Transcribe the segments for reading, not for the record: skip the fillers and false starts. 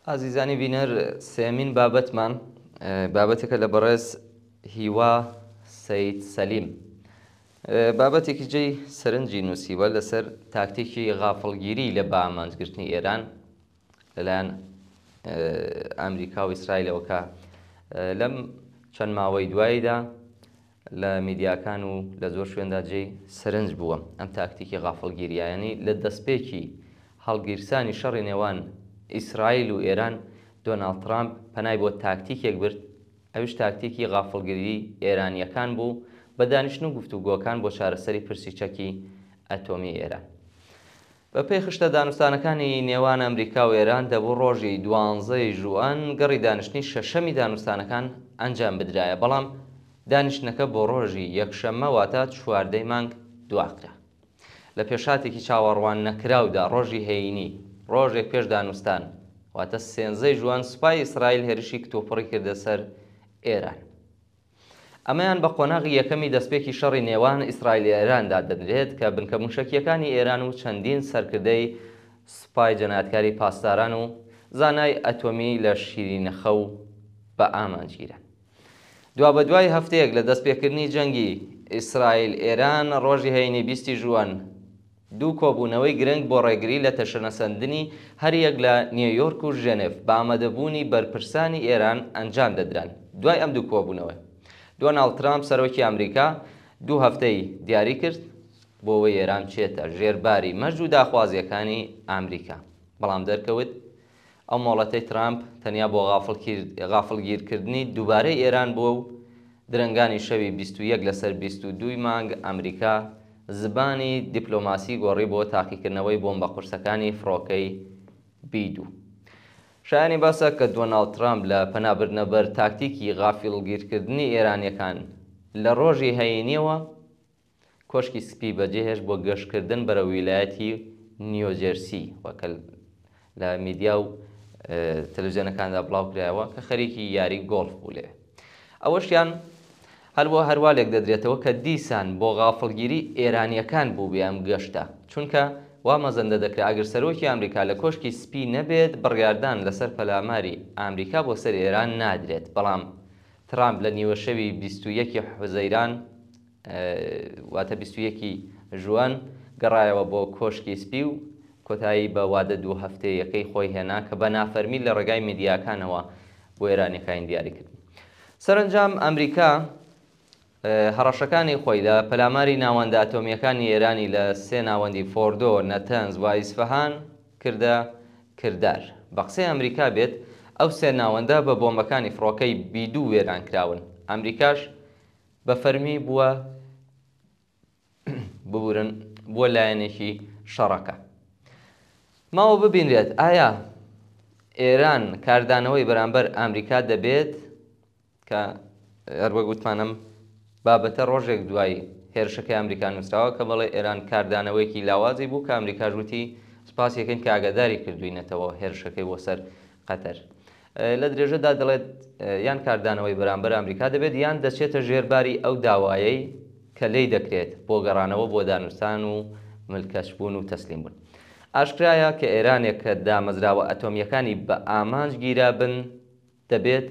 ئازیزانی بینەر سێیەمین بابەتمان بابەتێکە لە بەڕێز هیوا سەید سەلیم بابەتێکی جێی سەرنجی نووسیوە لەسەر تاکتیکی غافڵگیری لە بە ئامانجگرتنی ئێران لەلایەن ئەمریکا و ئیسرائیلەوە کە لەم چەند ماوەی دواییدا لە میدیاکان و لە زۆر شوێندا جێی سەرنج بووە ئەم تاکتیکی غافڵگیرییانەی لە دەستپێکی هەڵگیرسانی شەڕی نێوان ئیسرائیل و ئێران دۆناڵد ترامپ پەنای بۆ تاکتیکێک برد ئەویش تاکتیکی غافڵگیریی ئێرانییەکان بوو بە دانیشتن و گفتوگۆکان بۆ چارەسەری پرسی چەکی ئەتۆمی ئێران. بەپێی خشتە دانوستانەکانی نێوان ئەمریکا و ئێران دەبوو ڕۆژی دوانزە ی ژوئەن گەڕی دانیشتنی شەشەمی دانوستانەکان ئەنجام بدرایە، بەڵام دانیشتنەکە بۆ ڕۆژی یەکشەممە واتە 14 ی مانگ دواخرا. لە پێشهاتێکی چاوەڕوان نەکراودا ڕۆژی هەینی، ڕۆژێک پێش دانوستان، واتە سێنزەی ژوئەن سوپای ئیسرائیل هێرشی کتوپڕی کردە سەر ئێران. ئەمەیان بە قۆناغی یەکەمی دەستپێکی شەڕی نێوان ئیسرائیل ئێران دادەنرێت کە بنکە موشەکییەکانی ئێران و چەندین سەرکردەی سوپای جەنایەتکاری پاسداران و زانای ئەتۆمی لە شیرینەخەو بە ئامانج گیران. دوابەدوای هەفتەیەک لە دەستپێکردنی جەنگی ئیسرائیل ئێران ڕۆژی هەینی 20 ی ژوئەن دوو کۆبوونەوەی گرنگ بۆ ڕێگری لە تەشەنەسەندنی هەریەک لە نیویۆرک و ژێنێڤ بە ئامادەبوونی بەرپرسانی ئێران ئەنجام دەدران. دوای ئەم دوو کۆبوونەوە دۆناڵد ترامپ سەرۆکی ئەمریکا دوو هەفتەی دیاری کرد بۆ ئەوەی ئێران بچێتە ژێر باری مەرج و داخوازییەکانی ئامریکا بەڵام دەرکەوت ئەو مۆڵەتەی ترامپ تەنیا بۆ غافڵگیرکردنی دووبارەی ئێران بووە و درەنگانی شەوی 21 لەسەر 22 ی مانگ ئەمریکا زبانی دیپلۆماسی گۆڕی بۆ تاقیکردنەوەی بۆمبە قورسەکانی فڕۆکەی بی دوو. شایانی باسە کە دۆناڵد ترامپ لە پەنابردنە بەر تاکتیکی غافیڵگیرکردنی ئێرانییەکان لە ڕۆژی هەینییەوە کۆشکی سپی بەجێهێشت بۆ گەشتکردن بەرەو ویلایەتی نیۆجێرسی و کە لە میدیا و تەلەڤزیۆنەکاندا بڵاوکرایەوە کە خەریکی یاری گۆڵف بوو لەوێ. ئەوەشیان هەروە هەروا لێکدەدرێتەوە کە دیسان بۆ غافڵگیری ئێرانییەکان بووبێ ئەم گەشتە، چونکە وا مەزەندە دەکرا ئەگەر سەرۆکی ئامریکا لە کۆشکی سپی نەبێت بڕیاردان لەسەر پەلاماری ئامریکا بۆ سەر ئێران نادرێت، بەڵام ترامپ لە نیوەشەوی 21 ی حوزەیران واتە 21 ی ژوئەن گەڕایەوە بۆ کۆشکی سپی و کۆتایی بە وادە دوو هەفتەیەکەی خۆی هێنا کە بە نافەرمی لە ڕێگای میدیاکانەوە بۆ ئێرانیەکانی دیاری کرد. سەرەنجام ئەمریکا هەڕەشەکانی خۆی لە پەلاماری ناوەندە ئەتۆمییەکانی ئێرانی لە سێ ناوەندی فۆردۆ، نەتەنز و ئیسفەهان کردە کردار. بە قسەی ئەمریکا بێت ئەو سێ ناوەندە بە بۆمبەکانی فڕۆکەی بی دوو وێران کراون. ئەمریکاش بە فەرمی بووە ببورن بووە لایەنێکی شەڕەکە. ماوە ببینرێت ئایا ئێران کاردانەوەی بەرامبەر ئامریکا دەبێت کە هەروەک وتمان ئەم بابەتە ڕۆژێک دوای هێرشەکەی ئەمریکا نووسراوە کە بەڵێ ئێران کاردانەوەیەکی لاوازی بوو کە ئەمریکاش وتی سوپاسی ئەکەین کە ئاگاداری کردوینەتەوە هێرشەکەی بۆ سەر قەتەر. لە درێژەدا دەڵێت یان کاردانەوەی بەرامبەر ئەمریکا دەبێت یان دەچێتە ژێر باری ئەو داوایەی کە لێی دەکرێت بۆ گەڕانەوە بۆ دانوستان و ملکەچبوون و تەسلیم بوون. ئاشکرایە کە ئێرانێک کە دامەزراوە ئەتۆمییەکانی بە ئامانج گیرابن دەبێت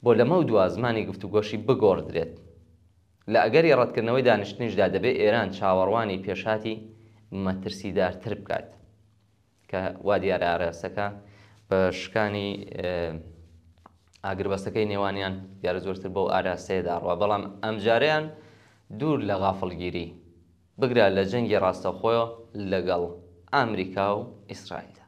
بۆ لەمەودوا زمانی گفتوگۆشی بگۆڕدرێت. لە ئەگەری ڕەتکردنەوەی دانیشتنیشدا دەبێ ئێران چاوەڕوانی پێشهاتی مەترسیدارتر بکات. کە وا دیارە ئاراستەکە بە شکانی ئاگربەستەکەی نێوانیان دیارە زۆرتر بەو ئاراستەیەدا ڕوا، بەڵام ئەمجارەیان دوور لە غافڵگیری، بگرە لە جەنگی ڕاستەوخۆ لەگەڵ ئامریکا و ئیسرائیلدا.